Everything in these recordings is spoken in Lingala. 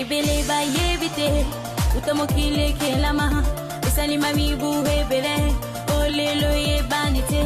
Ebele bayebi te uta mokili ekelama esalima mibu ebele olelo eyebani te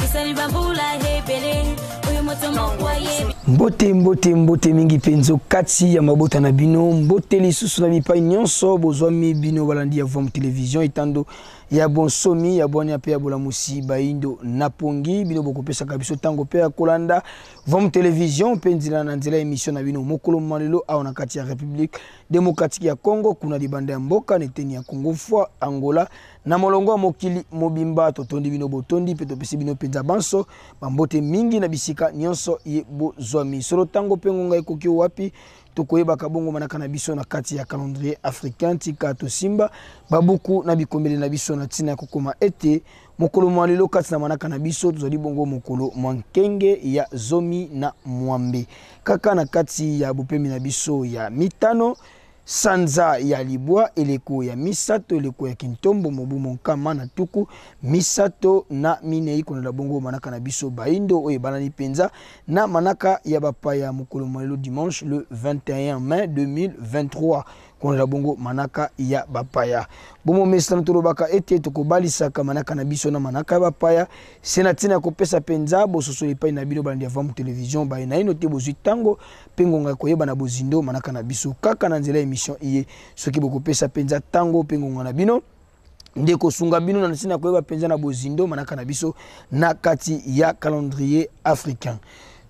esali bambula ebele oyo moto moko ayebi. Mbote, mbote, mbote mingi mpenza kati ya mabota na bino, mbote lisusu na bipai nyonso bozwami bino balandi ya Vom Television, etando ya bonsomi ya bwania mpe ya bolamusi bayindo na pongi. Bino bokopesaka biso ntango mpe ya kolanda Vom Television mpe nzela na nzela emission na bino mokolo mwa lelo awa na kati ya Republique Democratique ya Congo, kuna libanda ya mboka na eteni ya Congo fois Angola na molongo ya mokili mobimba. Totondi bino botondi mpe topesi bino mpenza banso bambote mingi na bisika nyonso ye bozwami. Solo ntango mpe ngonga ekoki wapi tokoyebaka bongo manaka na biso na kati ya calendrier africain. Tika tosimba babuku na bikomeli na biso na ntina ya kokoma ete mokolo mwa lelo kati na manaka na biso tozali bongo mokolo mwa nkenge ya 18 kaka na kati ya bopemi na biso ya mitano sanza ya libwa eleko ya misato eleko ya kintombo mobu monkama na 34 kolanda bongo manaka na biso baindo oyo ebalani mpenza na manaka ya bapaya mokolo mwa lelo dimanche le 21 mai 2023 kolanda bongo manaka ya bapaya. Bomomesano tolobaka ete tokobalisaka manaka na biso na manaka ya bapaya se na ntina ya kopesa mpenza bososoli epai na bino balandi ya Vam Television baye naino te bozwi ntango mpe ngonga ya koyeba na bozindo manaka na biso kaka na nzela ya emission iye. Soki bokopesa mpenza ntango mpe ngonga na bino nde kosunga bino na ntina ya koyeba mpenza na bozindo manaka na biso na kati ya calendrier africain.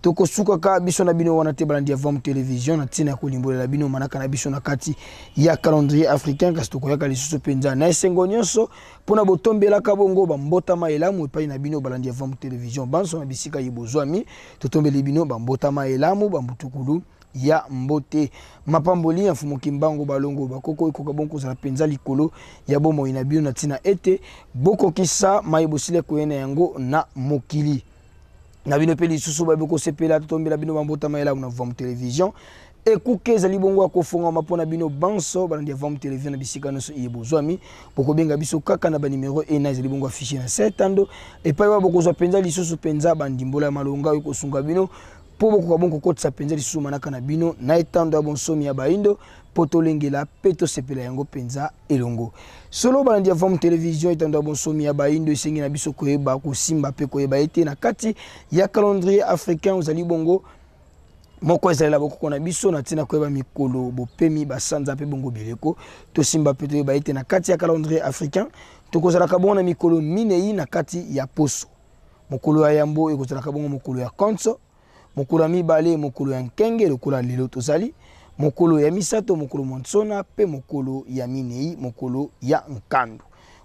Tokosukaka biso na bino wana te balandi ya Vam Television na ntina ya kolimbolela bino manaka na biso na kati ya calendrier africain, kasi tokoyaka lisusu mpenza na esengo nyonso mpona botombelaka bongo bambotama elamu epai na bino balandi ya Vam Television banso na bisika ye bozwami. Totombeli bino bambotama elamu, bambutukulu ya mbote, mapamboli ya Mfumu Kimbangu balongo bakoko ekoka bongo kozala mpenza likolo ya bomoi na bino na ntina ete bokokisa maye bosili koya na yango na mokili na bino. Mpe lisusu bayebi kosepela, totombela bino bambotama elamu na Vam Television. Ekuke ezali bongo ya kofongwama mpo na bino banso balandi ya Vam Television na bisika nyonso iye bozwami. Bokobenga biso kaka na banimero ena ezali bongo affiche na setando epai wa bokozwa mpenza lisusu mpenza bandimbola ya malonga oyo kosunga bino mpo bokoka bongo kokotisa mpenza lisusu manaka na bino na etando ya bonsomi ya baindo mpo tolengela mpe tosepela yango mpenza elongo. Solo balandi ya Vam Television, etando ya bonsomi ya baindo esengi na biso koyeba kosimba mpe koyeba ete na kati ya calendrier africain ozali bongo moko ezalela bokoko na biso na ntina koyeba mikolo bopemi basanza mpe bongo bileko. Tosimba mpe toyeba ete na kati ya calendrier africain tokozalaka bongo na mikolo minei na kati ya poso. Mokolo ya yambo ekozalaka bongo mokolo ya konso, mokolo ya mibale mokolo ya nkenge lokola lelo tozali, mokolo ya misato mokolo mwa nsona mpe mokolo ya minei mokolo ya nkandu.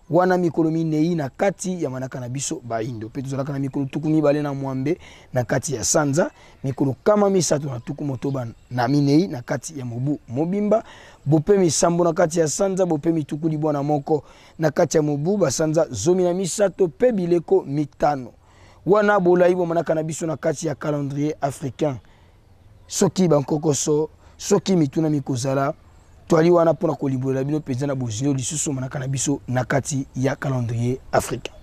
Wana mikolo minei na kati ya manaka na biso baindo. Mpe tozalaka na mikolo 26 na kati ya sanza, mikolo 364 na kati ya mobu mobimba, bopemi sambo na kati ya sanza, bopemi 91 na kati ya mobu, basanza 13 mpe bileko mitano. Wana bolai bomanaka na biso na kati ya calendrier africain. Soki bankokoso, soki mituna mikozala, twali wana mpona kolimbolela bino mpenza na bozindo lisusu manaka na biso na kati ya calendrier africain.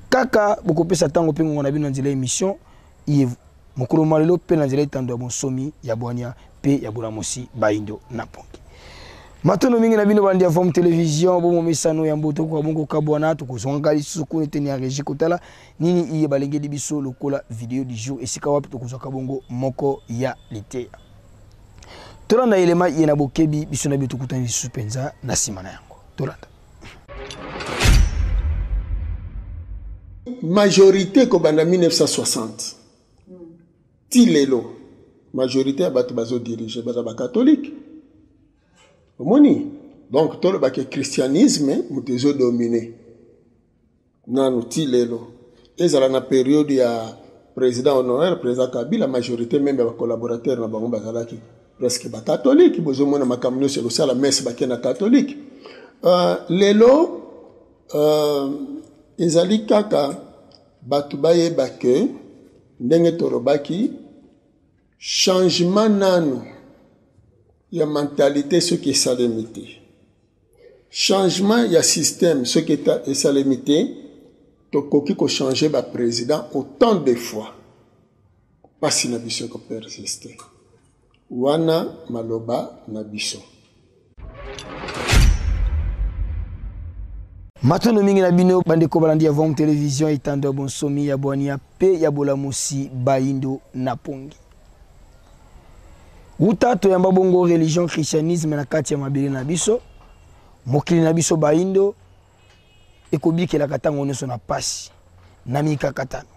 Kaka bokopesa ntango mpe ngonga na bino na nzela ya emission iye mokolo mwa lelo mpe na nzela etando ya bonsomi ya bwania mpe ya bolamusi baindo na pongi. Matondo mingi na bino bandi ya Vom Television, bomomesano ya mboto kwa bongo kabwana. Tokozongaka lisusu kuna eteni ya regie kotala nini iye balengeli biso lokola video du jour, esika wapi tokozwaka bongo moko ya liteya. Tolanda elema iye na bokebi, biso na bino tokutani lisusu mpenza na nsima na yango. Tolanda. Majorité kobanda 1960 ti lelo, majorité ya bato bazo dirige baza ba catholique. Omoni, donc tolobaki christianisme moto ezodomine nanu ti lelo. Ezala na période ya président honoraire, président Kabila, majorité même ya bacollaborateur na bango bazalaki presque bacatholique. Bozomona makambo nyonso ekosala messe bake na catholique. Lelo ezali kaka bato bayeba ke ndenge tolobaki changement nanu ya mentalité soki esalemi te, changement ya système soki esalemi te, tokoki kochanger baprésident autant de fois, mpasi na biso ekopersiste. Wana maloba na biso. Matondo mingi na bino bandeko balandi ya Vom Television, etando ya bonsomi ya bwania pe ya bolamusi bayindo na pongi. Wuta toyamba bongo religion christianisme na kati ya mabele na biso, mokili na biso bayindo ekobikelaka ntango nyonso na pasi, na mikakatano,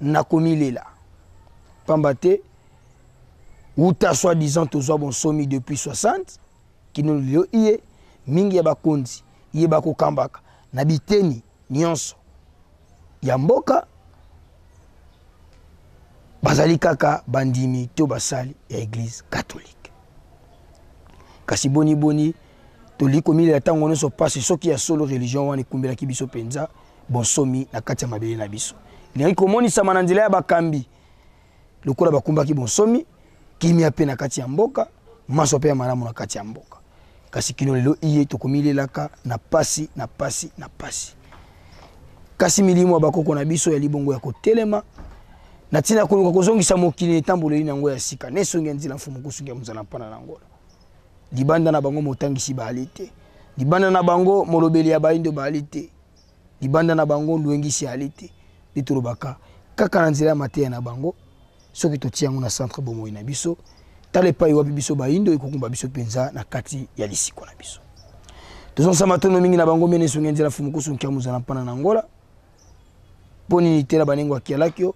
na komilela. Pamba te wuta soi-disant tozwa bonsomi depuis 60 kino lelo iye, mingi ya bakonzi ye bakokambaka na biteni nyonso ya mboka bazali kaka bandimi to basali ya eglise catholique. Kasi boni boni tolingi komilela ntango nyonso mpasi soki ya solo religion wana ekumbelaki biso mpenza bonsomi na kati ya mabele na biso. Elingaki komonisama na nzela ya bakambi lokola bakumbaki bonsomi, kimia mpe na kati ya mboka, maso mpe ya malamu na kati ya mboka. Kasi kino lelo iye tokomilelaka na pasi na pasi na pasi. Kasi milimo ya bakoko na biso ya libongo ya kotelema na ntina ya koluka kozongisa mokili na etamboleli na yango ya sika na esongi ya nzela mfumu kosungi ya mozala mpana na Angola. Libanda na bango motangisi baali te, libanda na bango molobeli ya baindo baali te, libanda na bango ndwengisi ali te. Nde tolobaka kaka na nzela ya mateya na bango, soki totia yango na centre bomoi na biso, tala epai wapi biso baindo ekokumba biso mpenza na kati ya lisiko na biso. Tozongisa matondo mingi na bango mene esongi ya nzela fumu kusu nkia mozala mpana na Angola. Mpo nini te na banengo akialaki yo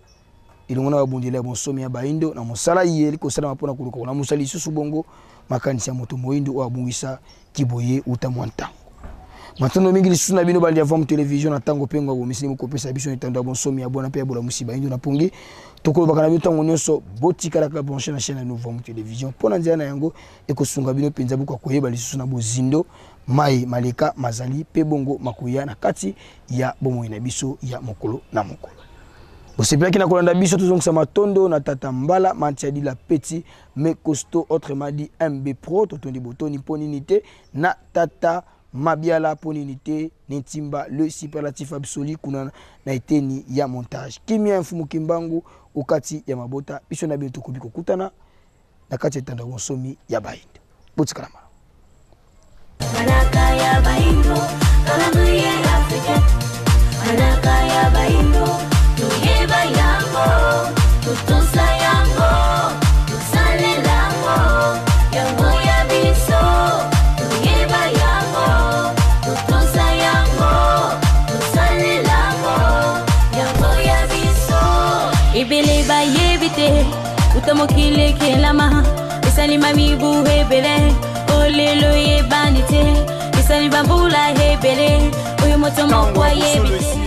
elongo na babundeli ya bonsomi ya baindo na mosala ye kosalama mpo na koluka kolamusa lisusu bongo makanisi ya moto moindo oyo abungisa kiboye uta mwa ntango. Matondo mingi lisusu na bino bandi ya Vom Television na ntango mpe ngwa bomisili mokopesa biso etando ya bonsomi ya bwana mpe ya bolamusi baindo na pongi. Tokolobaka na bino ntango nyonso botikalaka branche na chaîne ya Nouveau Television mpo na nzela na yango ekosunga bino mpenza bokoka koyeba lisusu na bozindo mai maleka mazali mpe bongo makoya na kati ya bomoi na biso ya mokolo na mokolo. Bosepelaki na kolanda biso, tozongisa matondo na tata Mbala Mantiadila Petit mais costaud, autrement dit MB Pro, totondi botoni mpo nini te na tata Mabiala mpo nini te Nentimba le superlatif absolu kuna na eteni ya montage. Kimia ya Mfumu Kimbangu okati ya mabota biso na bino tokobi kokutana na kati ya etando ya bonsomi ya Bayindo. Botikala malamu. Manaka ya Bayindo, calendrier africain. Manaka ya Bayindo, toyeba yango, totosa yango, tosalela yango, yango ya biso. Toyeba yango, totosa yango, tosalela yango, yango ya biso. Ebele bayebi te, uta mokili ekelama, esalima mibu ebele, olelo eyebani te, esali bambula ebele, oyo moto moko ayebi te.